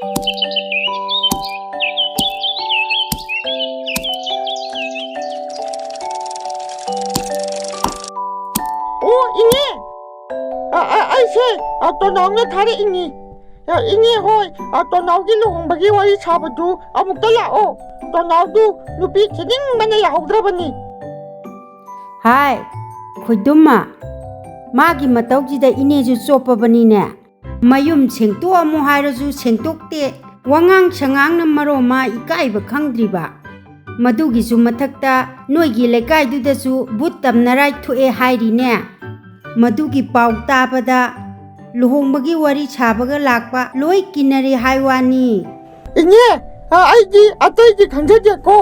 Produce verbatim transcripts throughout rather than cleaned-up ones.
ꯑꯣ, ꯏꯅꯦ꯫ ꯑ, ꯑ, ꯑꯩꯁꯦ, ꯑ, ꯇꯣꯅꯥꯎꯅ ꯊꯥꯔꯛꯏꯅꯤ꯫ ꯑ, ꯏꯅꯦ ꯍꯣꯏ, ꯑ, ꯇꯣꯅꯥꯎꯒꯤ ꯂꯨꯍꯣꯡꯕꯒꯤ ꯋꯥꯔꯤ ꯁꯥꯕꯗꯨ ꯑꯃꯨꯛꯇ ꯂꯥꯛꯑꯣ꯫ ꯇꯣꯅꯥꯎꯗꯨ ꯅꯨꯄꯤ ꯊꯤꯅꯤꯡꯕꯅ ꯌꯥꯍꯧꯗ꯭ꯔꯕꯅꯤ꯫ ꯍꯥꯏ, ꯈꯣꯏꯗꯨꯝꯃ, ꯃꯥꯒꯤ ꯃꯇꯧꯁꯤꯗ ꯏꯅꯦꯁꯨ ꯆꯣꯞꯄꯕꯅꯤꯅꯦ꯫ ꯃꯌꯨꯝ ꯁꯦꯡꯇꯣꯛꯑꯝꯃꯨ ꯍꯥꯏꯔꯁꯨ ꯁꯦꯡꯇꯣꯛꯇꯦ꯫ ꯋꯥꯉꯥꯡ ꯁꯉꯥꯡꯅ ꯃꯔꯣꯝ ꯑꯃ ꯏꯀꯥꯏꯕ ꯈꯪꯗ꯭ꯔꯤꯕ꯫ ꯃꯗꯨꯒꯤꯁꯨ ꯃꯊꯛꯇ ꯅꯣꯏꯒꯤ ꯂꯩꯀꯥꯏꯗꯨꯗꯁꯨ ꯚꯨꯠ ꯇꯝꯅꯔꯥꯏ ꯊꯣꯛꯑꯦ ꯍꯥꯏꯔꯤꯅꯦ꯫ ꯃꯗꯨꯒꯤ ꯄꯥꯎ ꯇꯥꯕꯗ ꯂꯨꯍꯣꯡꯕꯒꯤ ꯋꯥꯔꯤ ꯁꯥꯕꯒ ꯂꯥꯛꯄ ꯂꯣꯏ ꯀꯤꯅꯔꯦ ꯍꯥꯏ ꯋꯥꯅꯤ꯫ ꯏꯅꯦ, ꯑ, ꯑꯩꯗꯤ ꯑꯇꯩꯗꯤ ꯈꯪꯖꯗꯦꯀꯣ꯫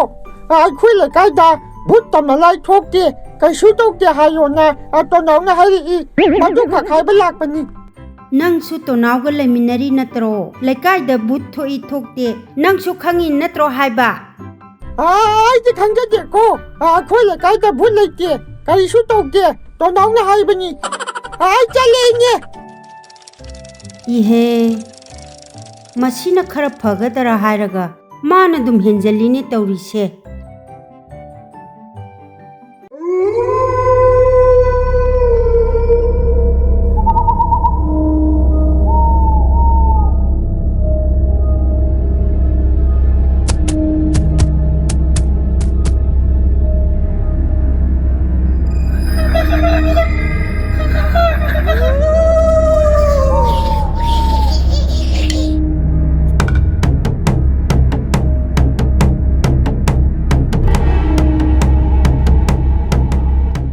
ꯑ, ꯑꯩꯈꯣꯏ ꯂꯩꯀꯥꯏꯗ ꯚꯨꯠ ꯇꯝꯅꯔꯥꯏ ꯊꯣꯛꯇꯦ, ꯀꯩꯁꯨ ꯇꯧꯗꯦ ꯍꯥꯏꯌꯣꯅ, ꯑ, ꯇꯣꯅꯥꯎꯅ ꯍꯥꯏꯔꯛꯏ꯫ ꯃꯗꯨ ꯈꯛ ꯍꯥꯏꯕ ꯂꯥꯛꯄꯅꯤ꯫ ꯅꯪꯁꯨ ꯇꯣꯅꯥꯎꯒ ꯂꯩꯃꯤꯟꯅꯔꯤ ꯅꯠꯇ꯭ꯔꯣ? ꯂꯩꯀꯥꯏꯗ ꯚꯨꯠ ꯊꯣꯛꯏ ꯊꯣꯛꯇꯦ ꯅꯪꯁꯨ ꯈꯪꯉꯤ ꯅꯠꯇ꯭ꯔꯣ ꯍꯥꯏꯕ? ꯑꯥ, ꯑꯩꯗꯤ ꯈꯪꯖꯗꯦꯀꯣ꯫ ꯑꯥ, ꯑꯩꯈꯣꯏ ꯂꯩꯀꯥꯏꯗ ꯚꯨꯠ ꯂꯩꯇꯦ, ꯀꯔꯤꯁꯨ ꯇꯧꯗꯦ, ꯇꯣꯅꯥꯎꯅ ꯍꯥꯏꯕꯅꯤ꯫ ꯑꯥ, ꯑꯩ ꯆꯠꯂꯦ, ꯏꯅꯦ꯫ ꯏꯍꯦ, ꯃꯁꯤꯅ ꯈꯔ ꯐꯒꯗꯔꯥ ꯍꯥꯏꯔꯒ ꯃꯥꯅ ꯑꯗꯨꯝ ꯍꯦꯟꯖꯜꯂꯤꯅꯦ ꯇꯧꯔꯤꯁꯦ꯫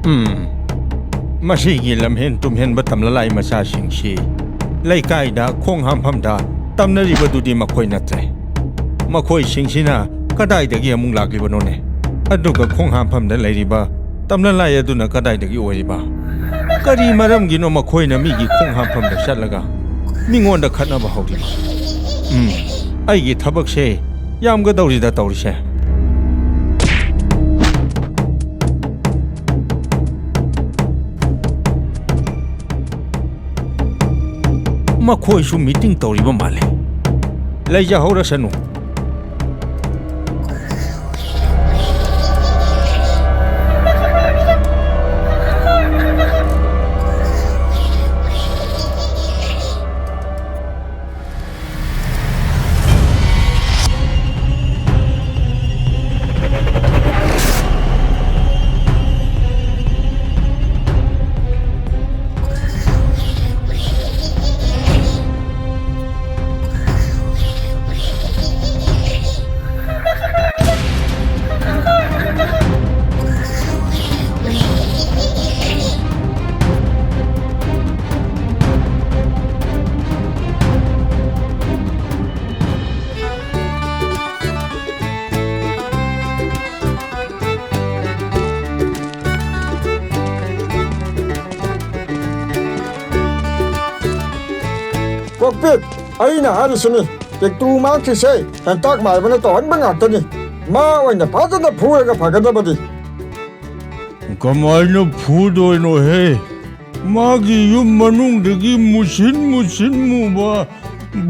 ꯎꯝ, ꯃꯁꯤꯒꯤ ꯂꯝꯍꯦꯟ ꯇꯨꯝꯍꯦꯟꯕ ꯇꯝꯂꯂꯥꯏ ꯃꯆꯥꯁꯤꯡꯁꯤ ꯂꯩꯀꯥꯏꯗ ꯈꯣꯡ ꯍꯥꯝꯐꯝꯗ ꯇꯝꯅꯔꯤꯕꯗꯨꯗꯤ ꯃꯈꯣꯏ ꯅꯠꯇ꯭ꯔꯦ꯫ ꯃꯈꯣꯏꯁꯤꯡꯁꯤꯅ ꯀꯗꯥꯏꯗꯒꯤ ꯑꯃꯨꯛ ꯂꯥꯛꯂꯤꯕꯅꯣꯅꯦ? ꯑꯗꯨꯒ ꯈꯣꯡ ꯍꯥꯝꯐꯝꯗ ꯂꯩꯔꯤꯕ ꯇꯝꯅꯂꯥꯏ ꯑꯗꯨꯅ ꯀꯗꯥꯏꯗꯒꯤ ꯑꯣꯏꯔꯤꯕ? ꯀꯔꯤ ꯃꯔꯝꯒꯤꯅꯣ ꯃꯈꯣꯏꯅ ꯃꯤꯒꯤ ꯈꯣꯡ ꯍꯥꯝꯐꯝꯗ ꯆꯠꯂꯒ ꯃꯤꯉꯣꯟꯗ ꯈꯠꯅꯕ ꯍꯧꯔꯤꯕ? ꯎꯝ, ꯑꯩꯒꯤ ꯊꯕꯛꯁꯦ ꯌꯥꯝꯒꯗꯧꯔꯤꯗ ꯇꯧꯔꯤꯁꯦ꯫ ꯃꯈꯣꯏꯁꯨ ꯃꯤꯇꯤꯡ ꯇꯧꯔꯤꯕ ꯃꯥꯜꯂꯦ꯫ ꯂꯩꯖꯍꯧꯔꯁꯅꯨ꯫ ꯀꯣꯛꯄꯤꯠ, ꯑꯩꯅ ꯍꯥꯏꯔꯤꯁꯤꯅꯤ, ꯄꯤꯛꯇꯨ ꯃꯥꯡꯈꯤꯁꯦ ꯍꯦꯟꯇꯥꯛ ꯃꯥꯏꯕꯅ ꯇꯧꯍꯟꯕ ꯉꯥꯛꯇꯅꯤ꯫ ꯃꯥ ꯑꯣꯏꯅ ꯐꯖꯅ ꯐꯨꯔꯒ ꯐꯒꯗꯕꯅꯤ꯫ ꯀꯃꯥꯏꯅ ꯐꯨꯗꯣꯏꯅꯣꯍꯦ? ꯃꯥꯒꯤ ꯌꯨꯝ ꯃꯅꯨꯡꯗꯒꯤ ꯃꯨꯁꯤꯟ ꯃꯨꯁꯤꯟ ꯃꯨꯕ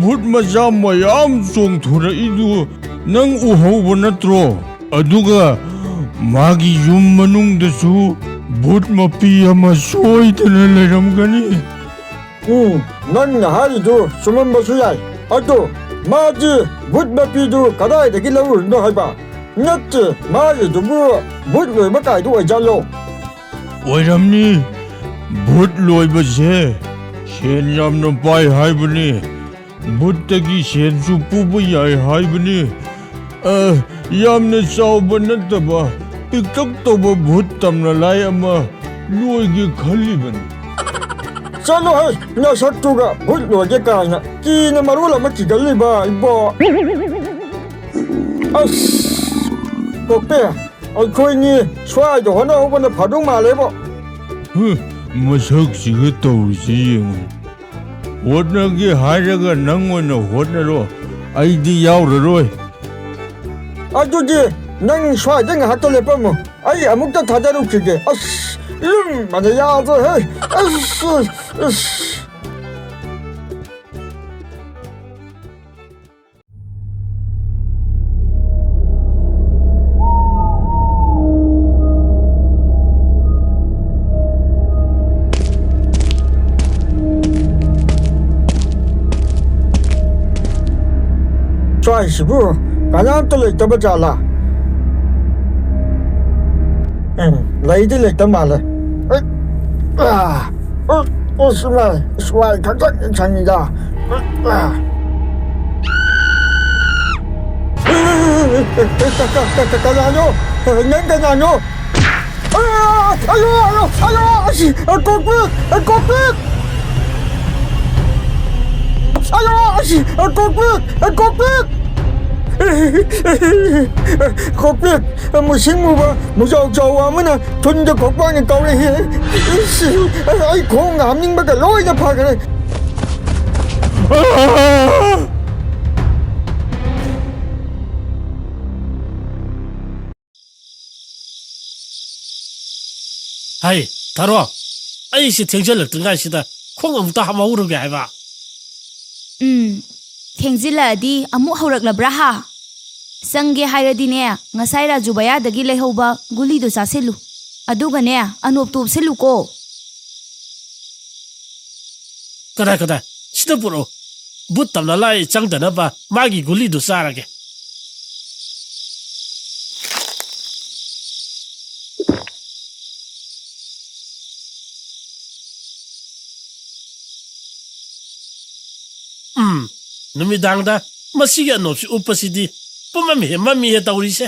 ꯚꯨꯠ ꯃꯆꯥ ꯃꯌꯥꯝ ꯆꯣꯡꯊꯣꯔꯛꯏꯗꯨ ꯅꯪ ꯎꯍꯧꯕ ꯅꯠꯇ꯭ꯔꯣ? ꯑꯗꯨꯒ ꯃꯥꯒꯤ ꯌꯨꯝ ꯃꯅꯨꯡꯗꯁꯨ ꯚꯨꯠ ꯃꯄꯤ ꯑꯃ ꯁꯣꯏꯗꯅ ꯂꯩꯔꯝꯒꯅꯤ꯫ ꯎꯝ, ꯅꯪꯅ ꯍꯥꯏꯔꯤꯗꯨ ꯆꯨꯝꯃꯝꯕꯁꯨ ꯌꯥꯏ꯫ ꯑꯗꯣ ꯃꯥꯗꯤ ꯚꯨꯠ ꯃꯄꯤꯗꯨ ꯀꯗꯥꯏꯗꯒꯤ ꯂꯧꯔꯨꯔꯤꯅꯣ ꯍꯥꯏꯕ? ꯅꯠꯇꯦ, ꯃꯥꯒꯤꯗꯨꯕꯨ ꯚꯨꯠ ꯂꯣꯏꯕ ꯀꯥꯏꯗꯨ ꯑꯣꯏꯖꯥꯠꯂꯣ? ꯑꯣꯏꯔꯝꯅꯤ꯫ ꯚꯨꯠ ꯂꯣꯏꯕꯁꯦ ꯁꯦꯟ ꯌꯥꯝꯅ ꯄꯥꯏ ꯍꯥꯏꯕꯅꯤ꯫ ꯚꯨꯠꯇꯒꯤ ꯁꯦꯟꯁꯨ ꯄꯨꯕ ꯌꯥꯏ ꯍꯥꯏꯕꯅꯤ꯫ ꯑ, ꯌꯥꯝꯅ ꯆꯥꯎꯕ ꯅꯠꯇꯕ, ꯄꯤꯛꯇꯛ ꯇꯧꯕ ꯚꯨꯠ ꯇꯝꯅ ꯂꯥꯏ ꯑꯃ ꯂꯣꯏꯒꯦ ꯈꯜꯂꯤꯕꯅꯤ꯫ ꯆꯠꯂꯣꯍꯦ, ꯅꯁꯛꯇꯨꯒ ꯚꯨꯠ ꯂꯣꯏꯒꯦ ꯀꯥꯏꯅ꯫ ꯀꯤꯅ ꯃꯔꯣꯜ ꯑꯃ ꯀꯤꯒꯜꯂꯤꯕ ꯏꯕꯣ꯫ ꯑꯁ, ꯀꯣꯛꯄꯦ, ꯑꯩꯈꯣꯏꯅꯤ ꯁ꯭ꯋꯥꯏꯗ ꯍꯣꯠꯅꯍꯧꯕꯅ ꯐꯗꯧ ꯃꯥꯜꯂꯦꯕꯣ꯫ ꯍꯨ, ꯃꯁꯛꯁꯤꯒ ꯇꯧꯔꯤꯁꯤ ꯌꯦꯡꯉꯨ꯫ ꯍꯣꯠꯅꯒꯦ ꯍꯥꯏꯔꯒ ꯅꯪ ꯑꯣꯏꯅ ꯍꯣꯠꯅꯔꯣ, ꯑꯩꯗꯤ ꯌꯥꯎꯔꯔꯣꯏ꯫ ꯑꯗꯨꯗꯤ ꯅꯪ ꯁ꯭ꯋꯥꯏꯗ ꯉꯥꯏꯍꯥꯛꯇ ꯂꯦꯞꯄꯝꯃꯣ, ꯑꯩ ꯑꯃꯨꯛꯇ ꯊꯥꯗꯔꯨꯈꯤꯒꯦ꯫ ꯑꯁ, ꯂꯨꯝꯕꯅ ꯌꯥꯗ꯭ꯔꯦꯍꯦ꯫ ꯑꯁ, ꯑꯁ꯫ ꯍꯥꯏꯁꯤꯕꯨ ꯀꯅꯥꯝꯇ ꯂꯩꯇꯕ ꯖꯥꯠꯂꯥ? ꯎꯝ, ꯂꯩꯗꯤ ꯂꯩꯇ ꯃꯥꯜꯂꯦ꯫ ꯑ, ꯑ, ꯑ, ꯁꯨꯃꯥꯏ, ꯁꯨꯃꯥꯏ ꯈꯛꯇꯪ ꯁꯪꯉꯤꯗ꯫ ꯑ, ꯑ꯫ ꯀ-, ꯀ-, ꯀ-, ꯀ-, ꯀꯅꯥꯅꯣ? ꯅꯪ ꯀꯅꯥꯅꯣ? ꯑꯌꯣ! ꯑꯌꯣ! ꯑꯌꯣ! ꯑꯁꯤ! ꯀꯣꯛꯄꯤꯠ! ꯀꯣꯛꯄꯤꯠ! ꯑꯌꯣ! ꯑꯁꯤ! ꯀꯣꯛꯄꯤꯠ! ꯀꯣꯛꯄꯤꯠ! ꯀꯣꯛꯄꯤꯠ! ꯃꯨꯁꯤꯡ ꯃꯨꯕ ꯃꯨꯖꯥꯎ ꯆꯥꯎꯕ ꯑꯃꯅ ꯊꯨꯟꯗ ꯈꯣꯛꯄꯥꯛꯅ ꯀꯥꯎꯔꯛꯏ꯫ ꯏꯁ! ꯑꯩ ꯈꯣꯡꯒ ꯍꯥꯝꯅꯤꯡꯕꯒ ꯂꯣꯏꯅ ꯐꯈ꯭ꯔꯦ꯫ ꯍꯩ, ꯊꯥꯔꯣ, ꯑꯩꯁꯦ ꯊꯦꯡꯖꯤꯜꯂꯛꯇ꯭ꯔꯤꯉꯥꯏꯁꯤꯗ ꯈꯣꯡ ꯑꯃꯨꯛꯇ ꯍꯥꯝꯍꯧꯔꯒꯦ ꯍꯥꯏꯕ꯫ ꯎꯝ, ꯊꯦꯡꯖꯤꯜꯂꯛꯑꯗꯤ ꯑꯃꯨꯛ ꯍꯧꯔꯛꯂꯕ꯭ꯔꯥ ꯍꯥ? ꯆꯪꯒꯦ ꯍꯥꯏꯔꯗꯤꯅꯦ, ꯉꯁꯥꯏ ꯔꯥꯖꯨ ꯕꯌꯥꯗꯒꯤ ꯂꯩꯍꯧꯕ ꯒꯨꯂꯤꯗꯣ ꯆꯥꯁꯤꯜꯂꯨ꯫ ꯑꯗꯨꯒꯅꯦ, ꯑꯅꯣꯞꯇꯣ ꯎꯞꯁꯤꯜꯂꯨꯀꯣ꯫ ꯀꯗꯥꯏ, ꯀꯗꯥꯏ? ꯁꯤꯗ ꯄꯨꯔꯛꯎ꯫ ꯚꯨꯠ ꯇꯝꯅ ꯂꯥꯏ ꯆꯪꯗꯅꯕ ꯃꯥꯒꯤ ꯒꯨꯂꯤꯗꯨ ꯆꯥꯔꯒꯦ꯫ ꯎꯝ, ꯅꯨꯃꯤꯗꯥꯡꯗ ꯃꯁꯤꯒꯤ ꯑꯅꯣꯞꯁꯤ ꯎꯞꯄꯁꯤꯗꯤ ꯄꯨꯝꯃꯝꯍꯦ ꯃꯝꯃꯤꯍꯦ ꯇꯧꯔꯤꯁꯦ꯫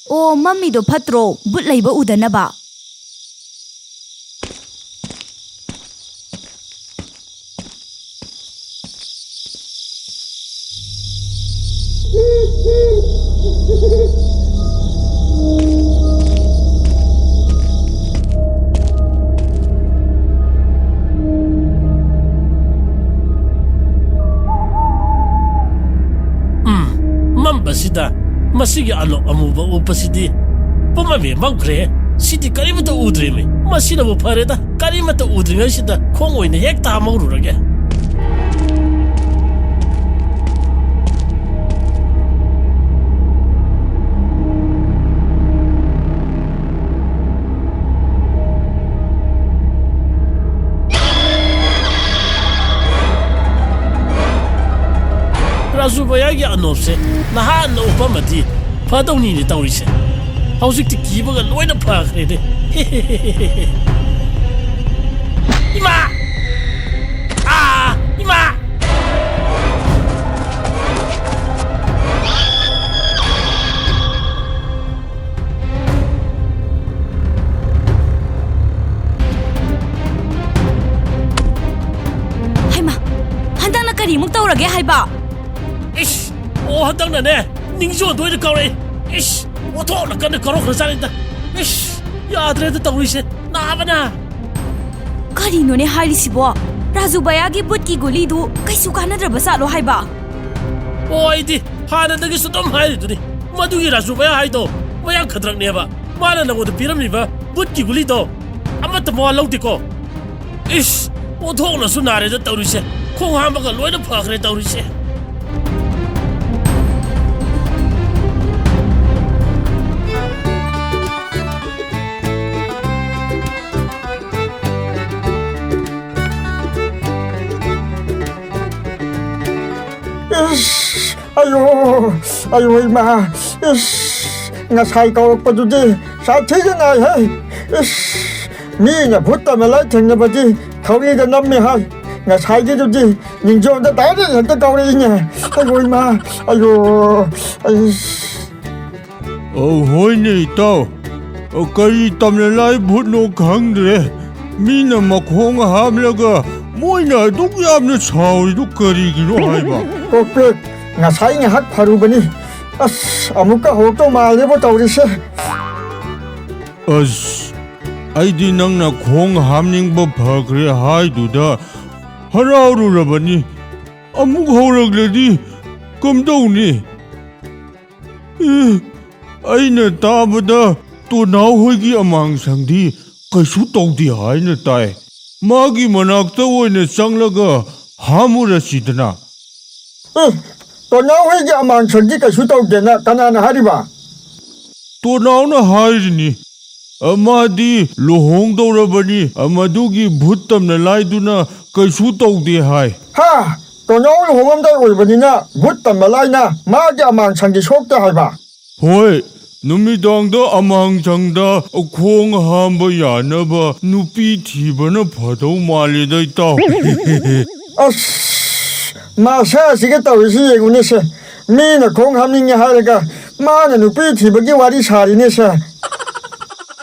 ꯑꯣ, ꯃꯝꯃꯤꯗꯣ ꯐꯠꯇ꯭ꯔꯣ? ꯚꯨꯠ ꯂꯩꯕ ꯎꯗꯅꯕ꯫ ꯎꯝ, ꯃꯝꯕꯁꯤꯗ ꯃꯁꯤꯒꯤ ꯑꯅꯣꯞ ꯑꯃꯨꯕ ꯎꯞꯄꯁꯤꯗꯤ ꯄꯨꯝꯃꯝꯍꯦ ꯃꯝꯈ꯭ꯔꯦ꯫ ꯁꯤꯗꯤ ꯀꯔꯤꯃꯠꯇ ꯎꯗ꯭ꯔꯦꯃꯤ꯫ ꯃꯁꯤꯅꯕꯨ ꯐꯔꯦꯗ, ꯀꯔꯤꯃꯠꯇ ꯎꯗ꯭ꯔꯤꯉꯩꯁꯤꯗ ꯈꯣꯡ ꯑꯣꯏꯅ ꯍꯦꯛ ꯇꯥꯃꯧꯔꯨꯔꯒꯦ꯫ ꯔꯥꯖꯨ ꯕꯌꯥꯒꯤ ꯑꯅꯣꯞꯁꯦ ꯅꯍꯥꯟꯅ ꯎꯞꯄꯝꯃꯗꯤ ꯐꯗꯧꯅꯤꯅꯦ ꯇꯧꯔꯤꯁꯦ꯫ ꯍꯧꯖꯤꯛꯇꯤ ꯀꯤꯕꯒ ꯂꯣꯏꯅ ꯐꯈ꯭ꯔꯦꯅꯦ꯫ ꯏꯃꯥ! ꯑꯥ! ꯏꯃꯥ! ꯍꯩꯃꯥ! ꯍꯟꯗꯛꯅ ꯀꯔꯤꯃꯨꯛ ꯇꯧꯔꯒꯦ ꯍꯥꯏꯕ? ꯏꯁ! ꯑꯣ, ꯍꯟꯗꯛꯅꯅꯦ, ꯅꯤꯡꯖꯣꯟꯗ ꯑꯣꯏꯅ ꯀꯥꯎꯔꯛꯏ꯫ ꯏꯁ! ꯑꯣꯟꯊꯣꯛꯅ ꯀꯟꯅ ꯀꯥꯎꯔꯛꯈ꯭ꯔꯖꯥꯠꯅꯤꯗ꯫ ꯏꯁ! ꯌꯥꯗ꯭ꯔꯦꯗ ꯇꯧꯔꯤꯁꯦ, ꯅꯥꯕꯅ꯫ ꯀꯔꯤꯅꯣꯅꯦ ꯍꯥꯏꯔꯤꯁꯤꯕꯣ? ꯔꯥꯖꯨ ꯕꯌꯥꯒꯤ ꯕꯨꯠꯀꯤ ꯒꯨꯂꯤꯗꯨ ꯀꯩꯁꯨ ꯀꯥꯟꯅꯗ꯭ꯔꯕ ꯖꯥꯠꯂꯣ ꯍꯥꯏꯕ? ꯑꯣ, ꯑꯩꯗꯤ ꯍꯥꯟꯅꯗꯒꯤꯁꯨ ꯑꯗꯨꯝ ꯍꯥꯏꯔꯤꯗꯨꯅꯤ, ꯃꯗꯨꯒꯤ ꯔꯥꯖꯨ ꯕꯌꯥ ꯍꯥꯏꯗꯣ ꯃꯌꯥꯡ ꯈꯗ꯭ꯔꯛꯅꯦꯕ꯫ ꯃꯥꯅ ꯅꯉꯣꯟꯗ ꯄꯤꯔꯝꯃꯤꯕ ꯕꯨꯠꯀꯤ ꯒꯨꯂꯤꯗꯣ ꯑꯃꯠꯇ ꯃꯋꯥ ꯂꯧꯗꯦꯀꯣ꯫ ꯏꯁ! ꯑꯣꯟꯊꯣꯛꯅꯁꯨ ꯅꯥꯔꯦꯗ ꯇꯧꯔꯤꯁꯦ꯫ ꯈꯣꯡ ꯍꯥꯝꯕꯒ ꯂꯣꯏꯅ ꯐꯈ꯭ꯔꯦ ꯇꯧꯔꯤꯁꯦ꯫ ꯏꯁ! ꯑꯌꯣ! ꯑꯌꯣ ꯏꯃꯥ! ꯏꯁ! ꯉꯁꯥꯏ ꯀꯧꯔꯛꯄꯗꯨꯗꯤ ꯁꯥꯊꯤꯅ ꯅꯥꯏꯍꯦ! ꯏꯁ! ꯃꯤꯅ ꯚꯨꯠ ꯇꯝꯅ ꯂꯥꯏ ꯊꯦꯡꯅꯕꯗꯤ ꯊꯧꯔꯤꯗ ꯅꯝꯃꯦ ꯍꯥꯏ꯫ ꯉꯁꯥꯏꯒꯤꯗꯨꯗꯤ ꯅꯤꯡꯖꯣꯝꯗ ꯗꯥꯏꯔꯦꯛ ꯍꯦꯛꯇ ꯀꯧꯔꯛꯏꯅꯦ꯫ ꯑꯌꯣ ꯏꯃꯥ! ꯑꯌꯣ! ꯑꯩꯁ! ꯑꯧ, ꯍꯣꯏꯅꯦ ꯏꯇꯥꯎ꯫ ꯑ, ꯀꯔꯤ ꯇꯝꯅ ꯂꯥꯏ ꯚꯨꯠꯅꯣ ꯈꯪꯗ꯭ꯔꯦ꯫ ꯃꯤꯅ ꯃꯈꯣꯡ ꯍꯥꯝꯂꯒ ꯃꯣꯏꯅ ꯑꯗꯨꯛ ꯌꯥꯝꯅ ꯁꯥꯎꯔꯤꯗꯨ ꯀꯔꯤꯒꯤꯅꯣ ꯍꯥꯏꯕ? ꯀꯣꯛꯄꯦꯛ, ꯉꯁꯥꯏ ꯉꯥꯏꯍꯥꯛ ꯐꯔꯨꯕꯅꯤ꯫ ꯑꯁ, ꯑꯃꯨꯛꯀ ꯍꯧꯔꯛꯇꯧ ꯃꯥꯜꯂꯦꯕꯣ ꯇꯧꯔꯤꯁꯦ꯫ ꯑꯁ, ꯑꯩꯗꯤ ꯅꯪꯅ ꯈꯣꯡ ꯍꯥꯝꯅꯤꯡꯕ ꯐꯈ꯭ꯔꯦ ꯍꯥꯏꯗꯨꯗ ꯍꯔꯥꯎꯔꯨꯔꯕꯅꯤ꯫ ꯑꯃꯨꯛ ꯍꯧꯔꯛꯂꯗꯤ ꯀꯝꯗꯧꯅꯤ? ꯑꯦ, ꯑꯩꯅ ꯇꯥꯕꯗ ꯇꯣꯅꯥꯎ ꯍꯣꯏꯒꯤ ꯑꯃꯥꯡꯁꯪꯗꯤ ꯀꯩꯁꯨ ꯇꯧꯗꯦ ꯍꯥꯏꯅ ꯇꯥꯏ꯫ ꯃꯥꯒꯤ ꯃꯅꯥꯛꯇ ꯑꯣꯏꯅ ꯆꯪꯂꯒ ꯍꯥꯝꯃꯨꯔꯁꯤꯗꯅ꯫ ꯑꯦ, ꯇꯣꯅꯥꯎ ꯍꯣꯏꯒꯤ ꯑꯃꯥꯡꯁꯪꯗꯤ ꯀꯩꯁꯨ ꯇꯧꯗꯦꯅ ꯀꯅꯥꯅ ꯍꯥꯏꯔꯤꯕ? ꯇꯣꯅꯥꯎꯅ ꯍꯥꯏꯔꯤꯅꯤ꯫ ꯑ, ꯃꯥꯗꯤ ꯂꯨꯍꯣꯡꯗꯧꯔꯕꯅꯤ, ꯑ, ꯃꯗꯨꯒꯤ ꯚꯨꯠ ꯇꯝꯅ ꯂꯥꯏꯗꯨꯅ ꯀꯩꯁꯨ ꯇꯧꯗꯦ ꯍꯥꯏ꯫ ꯍꯥ? ꯇꯣꯅꯥꯎ ꯂꯨꯍꯣꯡꯉꯝꯗꯥꯏ ꯑꯣꯏꯕꯅꯤꯅ ꯚꯨꯠ ꯇꯝꯕ ꯂꯥꯏꯅ ꯃꯥꯒꯤ ꯑꯃꯥꯡꯁꯪꯗꯤ ꯁꯣꯛꯇꯦ ꯍꯥꯏꯕ꯫ ꯍꯣꯏ, ꯅꯨꯃꯤꯗꯥꯡꯗ ꯑꯃꯥꯡꯁꯪꯗ ꯈꯣꯡ ꯍꯥꯝꯕ ꯌꯥꯅꯕ ꯅꯨꯄꯤ ꯊꯤꯕꯅ ꯐꯗꯧ ꯃꯥꯜꯂꯦꯗ, ꯏꯇꯥꯎ꯫ ꯑꯁ, ꯃꯁꯥꯁꯤꯒ ꯇꯧꯔꯤꯁꯤ ꯌꯦꯡꯉꯨꯅꯦꯁꯦ꯫ ꯃꯤꯅ ꯈꯣꯡ ꯍꯥꯝꯅꯤꯡꯉꯦ ꯍꯥꯏꯔꯒ ꯃꯥꯅ ꯅꯨꯄꯤ ꯊꯤꯕꯒꯤ ꯋꯥꯔꯤ ꯁꯥꯔꯤꯅꯦꯁꯦ꯫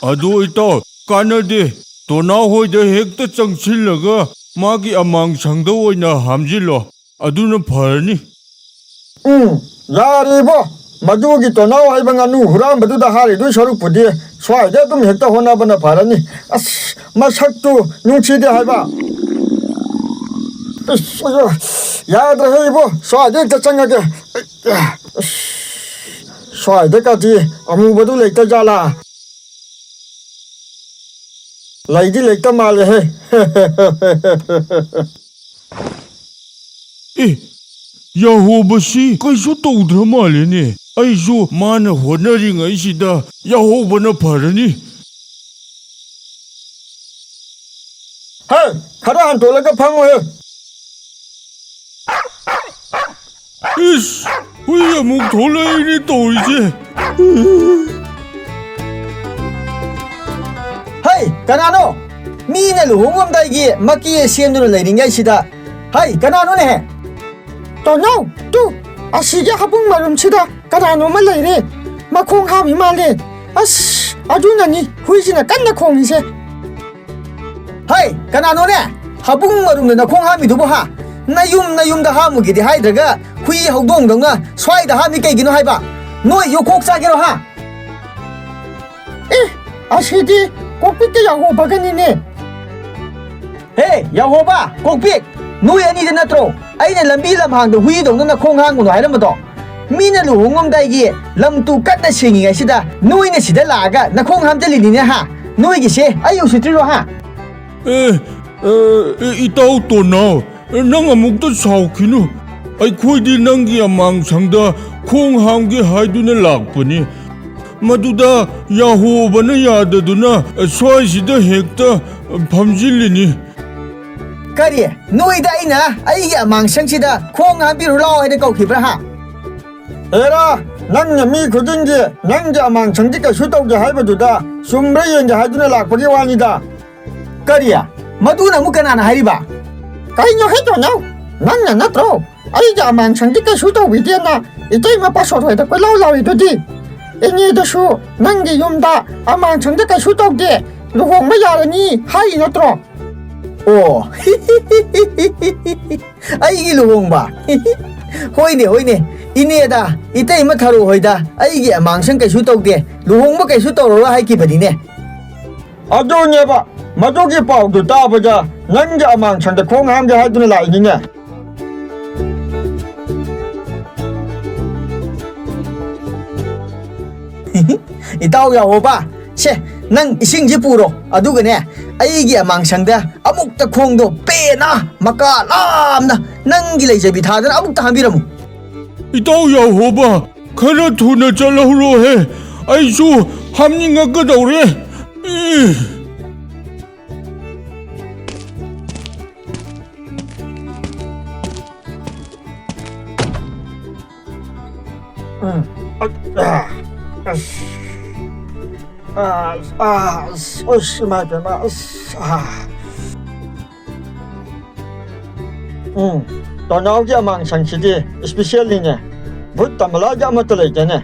ꯑꯗꯣ ꯏꯇꯥꯎ, ꯀꯥꯟꯅꯗꯦ꯫ ꯇꯣꯅꯥꯎ ꯍꯣꯏꯗ ꯍꯦꯛꯇ ꯆꯪꯁꯤꯜꯂꯒ ꯃꯥꯒꯤ ꯑꯃꯥꯡꯁꯪꯗ ꯑꯣꯏꯅ ꯍꯥꯝꯖꯤꯜꯂꯣ꯫ ꯑꯗꯨꯅ ꯐꯔꯅꯤ꯫ ꯎꯝ, ꯌꯥꯔꯦꯕꯣ꯫ ꯃꯗꯨꯒꯤ ꯇꯣꯅꯥꯎ ꯍꯥꯏꯕ ꯉꯥꯅꯨ ꯍꯨꯔꯥꯟꯕꯗꯨꯗ ꯍꯥꯏꯔꯤꯗꯨꯏ ꯁꯔꯨꯛꯄꯨꯗꯤ ꯁ꯭ꯋꯥꯏꯗ ꯑꯗꯨꯝ ꯍꯦꯛꯇ ꯍꯣꯠꯅꯕꯅ ꯐꯔꯅꯤ꯫ ꯑꯁ, ꯃꯁꯛꯇꯨ ꯅꯨꯡꯁꯤꯗꯦ ꯍꯥꯏꯕ꯫ ꯑꯁ, ꯑꯌꯣ, ꯌꯥꯗ꯭ꯔꯦꯍꯦ ꯏꯕꯣ, ꯁ꯭ꯋꯥꯏꯗ ꯍꯦꯛꯇ ꯆꯪꯉꯒꯦ꯫ ꯑꯁ, ꯁ꯭ꯋꯥꯏꯗ ꯀꯥꯇꯤ ꯑꯃꯨꯕꯗꯨ ꯂꯩꯇ ꯖꯥꯠꯂꯥ? ꯂꯩꯗꯤ ꯂꯩꯇ ꯃꯥꯜꯂꯦꯍꯦ꯫ ꯑꯦ, ꯌꯥꯍꯣꯕꯁꯤ ꯀꯩꯁꯨ ꯇꯧꯗ꯭ꯔ ꯃꯥꯜꯂꯦꯅꯦ꯫ ꯑꯩꯁꯨ ꯃꯥꯅ ꯍꯣꯠꯅꯔꯤꯉꯩꯁꯤꯗ ꯌꯥꯍꯧꯕꯅ ꯐꯔꯅꯤ꯫ ꯍꯦ, ꯈꯔ ꯍꯟꯇꯣꯛꯂꯒ ꯐꯝꯃꯨꯍꯦ꯫ ꯏꯁ, ꯍꯨꯏ ꯑꯃꯨꯛ ꯊꯣꯛꯂꯛꯏꯅꯦ ꯇꯧꯔꯤꯁꯦ꯫ ꯍꯩ, ꯀꯅꯥꯅꯣ? ꯃꯤꯅ ꯂꯨꯍꯣꯡꯉꯝꯗꯥꯏꯒꯤ ꯃꯀꯦ ꯁꯦꯝꯗꯨꯅ ꯂꯩꯔꯤꯉꯩꯁꯤꯗ꯫ ꯍꯩ, ꯀꯅꯥꯅꯣꯅꯦꯍꯦ? ꯇꯣꯅꯥꯎ, ꯇꯨ, ꯑꯁꯤꯒꯤ ꯍꯥꯕꯨꯡ ꯃꯔꯨꯝꯁꯤꯗ ꯀꯅꯥꯅꯣꯝꯃ ꯂꯩꯔꯦ꯫ ꯃꯈꯣꯡ ꯍꯥꯝꯃꯤ ꯃꯥꯜꯂꯦ꯫ ꯑꯁ, ꯑꯗꯨꯅꯅꯤ ꯍꯨꯏꯁꯤꯅ ꯀꯟꯅ ꯈꯣꯡꯉꯤꯁꯦ꯫ ꯍꯩ, ꯀꯅꯥꯅꯣꯅꯦ? ꯍꯥꯕꯨꯡ ꯃꯔꯨꯝꯗ ꯅꯈꯣꯡ ꯍꯥꯝꯃꯤꯗꯨꯕꯨ ꯍꯥ? ꯅꯌꯨꯝ, ꯅꯌꯨꯝꯗ ꯍꯥꯝꯃꯨꯒꯦꯗꯤ ꯍꯥꯏꯗ꯭ꯔꯒ ꯍꯨꯏ ꯍꯧꯗꯣꯡꯗꯧꯅ ꯁ꯭ꯋꯥꯏꯗ ꯍꯥꯝꯃꯤ ꯀꯩꯒꯤꯅꯣ ꯍꯥꯏꯕ? ꯅꯣꯏ ꯌꯨ ꯀꯣꯛ ꯆꯥꯒꯦꯔꯣ ꯍꯥ? ꯑꯦ, ꯑꯁꯤꯗꯤ ꯀꯣꯛꯄꯤꯠꯀ ꯌꯥꯍꯣꯕꯒꯅꯤꯅꯦ꯫ ꯍꯦ, ꯌꯥꯍꯣꯕ, ꯀꯣꯛꯄꯤꯠ, ꯅꯣꯏ ꯑꯅꯤꯗ ꯅꯠꯇ꯭ꯔꯣ ꯑꯩꯅ ꯂꯝꯕꯤ ꯂꯝꯍꯥꯡꯗ ꯍꯨꯏꯗꯧꯅ ꯅꯈꯣꯡ ꯍꯥꯝꯒꯅꯨ ꯍꯥꯏꯔꯝꯕꯗꯣ? ꯃꯤꯅ ꯂꯨꯍꯣꯡꯉꯝꯗꯥꯏꯒꯤ ꯂꯝ ꯇꯨ ꯀꯟꯅ ꯁꯦꯡꯉꯤꯉꯩꯁꯤꯗ ꯅꯣꯏꯅ ꯁꯤꯗ ꯂꯥꯛꯑꯒ ꯅꯈꯣꯡ ꯍꯥꯝꯖꯜꯂꯤꯅꯤꯅꯦ ꯍꯥ? ꯅꯣꯏꯒꯤꯁꯦ ꯑꯩ ꯎꯁꯤꯠꯇ꯭ꯔꯤꯔꯣ ꯍꯥ? ꯑꯦ, ꯑꯦ, ꯏꯇꯥꯎ ꯇꯣꯅꯥꯎ, ꯅꯪ ꯑꯃꯨꯛꯇ ꯁꯥꯎꯈꯤꯅꯨ꯫ ꯑꯩꯈꯣꯏꯗꯤ ꯅꯪꯒꯤ ꯑꯃꯥꯡꯁꯪꯗ ꯈꯣꯡ ꯍꯥꯝꯒꯦ ꯍꯥꯏꯗꯨꯅ ꯂꯥꯛꯄꯅꯤ꯫ ꯃꯗꯨꯗ ꯌꯥꯍꯣꯕꯅ ꯌꯥꯗꯗꯨꯅ ꯁ꯭ꯋꯥꯏꯁꯤꯗ ꯍꯦꯛꯇ ꯐꯝꯖꯤꯜꯂꯤꯅꯤ꯫ ꯀꯔꯤ? ꯅꯣꯏꯗ ꯑꯩꯅ ꯑꯩꯒꯤ ꯑꯃꯥꯡꯁꯪꯁꯤꯗ ꯈꯣꯡ ꯍꯥꯝꯕꯤꯔꯨ ꯂꯥꯎ ꯍꯥꯏꯅ ꯀꯧꯈꯤꯕ꯭ꯔꯥ, ꯍꯥ? ꯍꯦꯔꯥ, ꯅꯪꯅ ꯃꯤ ꯈꯨꯗꯤꯡꯒꯤ ꯅꯪꯒꯤ ꯑꯃꯥꯡꯁꯪꯗꯤ ꯀꯩꯁꯨ ꯇꯧꯗꯦ ꯍꯥꯏꯕꯗꯨꯗ ꯆꯨꯝꯕ꯭ꯔꯥ ꯌꯦꯡꯒꯦ ꯍꯥꯏꯗꯨꯅ ꯂꯥꯛꯄꯒꯤ ꯋꯥꯅꯤꯗ꯫ ꯀꯔꯤ? ꯃꯗꯨꯅ ꯑꯃꯨꯛ ꯀꯅꯥꯅ ꯍꯥꯏꯔꯤꯕ? ꯀꯩꯅꯣ ꯍꯦ ꯇꯣꯅꯥꯎ, ꯅꯪꯅ ꯅꯠꯇ꯭ꯔꯣ ꯑꯩꯒꯤ ꯑꯃꯥꯡꯁꯪꯗꯤ ꯀꯩꯁꯨ ꯇꯧꯕꯤꯗꯦꯅ ꯏꯇꯩꯃ ꯄꯥꯁꯣꯠ ꯍꯣꯏꯗ ꯀꯣꯏꯂꯥꯎ ꯂꯥꯎꯔꯤꯗꯨꯗꯤ? ꯏꯅꯦꯗꯨꯁꯨ ꯅꯪꯒꯤ ꯌꯨꯝꯗ ꯑꯃꯥꯡꯁꯪꯗ ꯀꯩꯁꯨ ꯇꯧꯗꯦ, ꯂꯨꯍꯣꯡꯕ ꯌꯥꯔꯅꯤ ꯍꯥꯏꯔꯤ ꯅꯠꯇ꯭ꯔꯣ? ꯑꯣ꯫ ꯑꯩꯒꯤ ꯂꯨꯍꯣꯡꯕ? ꯍꯣꯏꯅꯦ, ꯍꯣꯏꯅꯦ꯫ ꯏꯅꯦꯗ, ꯏꯇꯩꯃ ꯊꯔꯣ ꯍꯣꯏꯗ ꯑꯩꯒꯤ ꯑꯃꯥꯡꯁꯪ ꯀꯩꯁꯨ ꯇꯧꯗꯦ, ꯂꯨꯍꯣꯡꯕ ꯀꯩꯁꯨ ꯇꯧꯔꯔꯣꯏ ꯍꯥꯏꯈꯤꯕꯅꯤꯅꯦ꯫ ꯑꯗꯨꯅꯦꯕ, ꯃꯗꯨꯒꯤ ꯄꯥꯎꯗꯨ ꯇꯥꯕꯗ ꯅꯪꯒꯤ ꯑꯃꯥꯡꯁꯪꯗ ꯈꯣꯡ ꯍꯥꯝꯒꯦ ꯍꯥꯏꯗꯨꯅ ꯂꯥꯛꯏꯅꯤꯅꯦ꯫ ꯏꯇꯥꯎ ꯌꯥꯍꯣꯕ, ꯁꯦ, ꯅꯪ ꯏꯁꯤꯡꯁꯤ ꯄꯨꯔꯣ, ꯑꯗꯨꯒꯅꯦ, ꯑꯩꯒꯤ ꯑꯃꯥꯡꯁꯪꯗ ꯑꯃꯨꯛꯇ ꯈꯣꯡꯗꯣ ꯄꯦꯟꯅ, ꯃꯀꯥ ꯂꯥꯝꯅ, ꯅꯪꯒꯤ ꯂꯩꯖꯕꯤ ꯊꯥꯗꯅ ꯑꯃꯨꯛꯇ ꯍꯥꯝꯕꯤꯔꯝꯃꯨ꯫ ꯏꯇꯥꯎ ꯌꯥꯍꯣꯕ, ꯈꯔ ꯊꯨꯅ ꯆꯠꯍꯧꯔꯣꯍꯦ, ꯑꯩꯁꯨ ꯍꯥꯝꯅꯤꯡꯉꯛꯀꯗꯧꯔꯦ꯫ ꯏ꯫ ꯎꯝ꯫ ꯑ, ꯑ, ꯑꯁ꯫ ꯑ, ꯑ, ꯑꯁ, ꯑꯁ, ꯏꯃꯥ ꯏꯕꯦꯝꯃ, ꯑꯁ, ꯑ꯫ ꯎꯝ, ꯇꯣꯅꯥꯎꯒꯤ ꯑꯃꯥꯡꯁꯪꯁꯤꯗꯤ ꯏꯁꯄꯤꯁꯦꯜꯅꯤꯅꯦ꯫ ꯚꯨꯠ ꯇꯃꯂꯥꯒꯤ ꯑꯃꯠꯇ ꯂꯩꯇꯦꯅꯦ꯫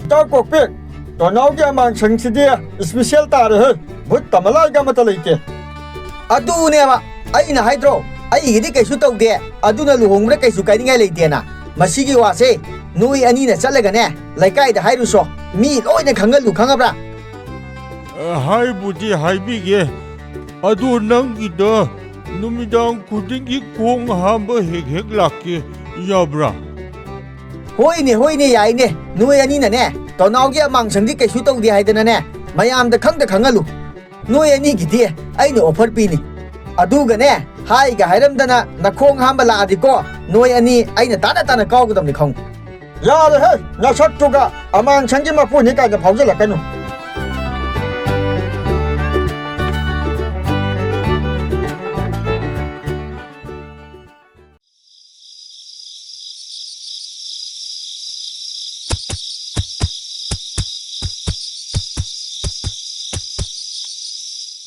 ꯏꯇꯥꯎ ꯀꯣꯛꯄꯤꯛ, ꯇꯣꯅꯥꯎꯒꯤ ꯑꯃꯥꯡꯁꯪꯁꯤꯗꯤ ꯏꯁꯄꯤꯁꯦꯜ ꯇꯥꯔꯦꯍꯦ꯫ ꯚꯨꯠ ꯇꯃꯂꯥꯒ ꯑꯃꯠꯇ ꯂꯩꯇꯦ꯫ ꯑꯗꯨꯅꯦꯕ ꯑꯩꯅ ꯍꯥꯏꯗ꯭ꯔꯣ, ꯑꯩꯒꯤꯗꯤ ꯀꯩꯁꯨ ꯇꯧꯗꯦ, ꯑꯗꯨꯅ ꯂꯨꯍꯣꯡꯕꯗ ꯀꯩꯁꯨ ꯀꯥꯏꯅꯤꯡꯉꯥꯏ ꯂꯩꯇꯦꯅ꯫ ꯃꯁꯤꯒꯤ ꯋꯥꯁꯦ ꯅꯣꯏ ꯑꯅꯤꯅ ꯆꯠꯂꯒꯅꯦ, ꯂꯩꯀꯥꯏꯗ ꯍꯥꯏꯔꯨꯁꯣ, ꯃꯤ ꯂꯣꯏꯅ ꯈꯪꯍꯜꯂꯨ, ꯈꯪꯉꯕ꯭ꯔꯥ? ꯑ, ꯍꯥꯏꯕꯨꯗꯤ ꯍꯥꯏꯕꯤꯒꯦ, ꯑꯗꯣ ꯅꯪꯒꯤꯗ ꯅꯨꯃꯤꯗꯥꯡ ꯈꯨꯗꯤꯡꯒꯤ ꯈꯣꯡ ꯍꯥꯝꯕ ꯍꯦꯛ ꯍꯦꯛ ꯂꯥꯛꯀꯦ, ꯌꯥꯕ꯭ꯔꯥ? ꯍꯣꯏꯅꯦ, ꯍꯣꯏꯅꯦ, ꯌꯥꯏꯅꯦ꯫ ꯅꯣꯏ ꯑꯅꯤꯅꯅꯦ, ꯇꯣꯅꯥꯎꯒꯤ ꯑꯃꯥꯡꯁꯪꯗꯤ ꯀꯩꯁꯨ ꯇꯧꯗꯦ ꯍꯥꯏꯗꯅꯅꯦ, ꯃꯌꯥꯝꯗ ꯈꯪꯗ ꯈꯪꯍꯜꯂꯨ꯫ ꯅꯣꯏ ꯑꯅꯤꯒꯤꯗꯤ ꯑꯩꯅ ꯑꯣꯐꯔ ꯄꯤꯅꯤ꯫ ꯑꯗꯨꯒꯅꯦ, ꯍꯥꯏꯒ ꯍꯥꯏꯔꯝꯗꯅ ꯅꯈꯣꯡ ꯍꯥꯝꯕ ꯂꯥꯛꯑꯗꯤꯀꯣ, ꯅꯣꯏ ꯑꯅꯤ ꯑꯩꯅ ꯇꯥꯅ ꯇꯥꯅ ꯀꯥꯎꯒꯗꯕꯅꯤ ꯈꯪꯉꯨ꯫ ꯌꯥꯔꯦꯍꯦ, ꯅꯁꯛꯇꯨꯒ ꯑꯃꯥꯡꯁꯪꯒꯤ ꯃꯄꯨꯅꯤ ꯀꯥꯏꯅ ꯐꯥꯎꯖꯜꯂꯛꯀꯅꯨ꯫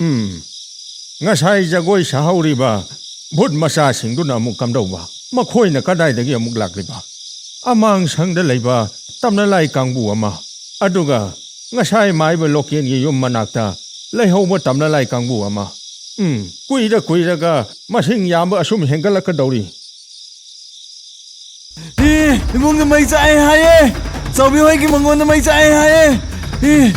ꯎꯝ, ꯉꯁꯥꯏ ꯖꯒꯣꯏ ꯁꯥꯍꯧꯔꯤꯕ ꯚꯨꯠ ꯃꯆꯥꯁꯤꯡꯗꯨꯅ ꯑꯃꯨꯛ ꯀꯝꯗꯧꯕ? ꯃꯈꯣꯏꯅ ꯀꯗꯥꯏꯗꯒꯤ ꯑꯃꯨꯛ ꯂꯥꯛꯂꯤꯕ? ꯑꯃꯥꯡꯁꯪꯗ ꯂꯩꯕ ꯇꯝꯅꯂꯥꯏ ꯀꯥꯡꯕꯨ ꯑꯃ, ꯑꯗꯨꯒ ꯉꯁꯥꯏ ꯃꯥꯏꯕ ꯂꯣꯀꯦꯟꯒꯤ ꯌꯨꯝ ꯃꯅꯥꯛꯇ ꯂꯩꯍꯧꯕ ꯇꯝꯅꯂꯥꯏ ꯀꯥꯡꯕꯨ ꯑꯃ꯫ ꯎꯝ, ꯀꯨꯏꯔ ꯀꯨꯏꯔꯒ ꯃꯁꯤꯡ ꯌꯥꯝꯕ ꯑꯁꯨꯝ ꯍꯦꯟꯒꯠꯂꯛꯀꯗꯧꯔꯤ꯫ ꯑꯦ, ꯏꯃꯨꯡꯗ ꯃꯩ ꯆꯥꯛꯑꯦ ꯍꯥꯏꯌꯦ꯫ ꯆꯥꯎꯕꯤ ꯍꯣꯏꯒꯤ ꯃꯉꯣꯟꯗ ꯃꯩ ꯆꯥꯛꯑꯦ ꯍꯥꯏꯌꯦ꯫ ꯑꯦ,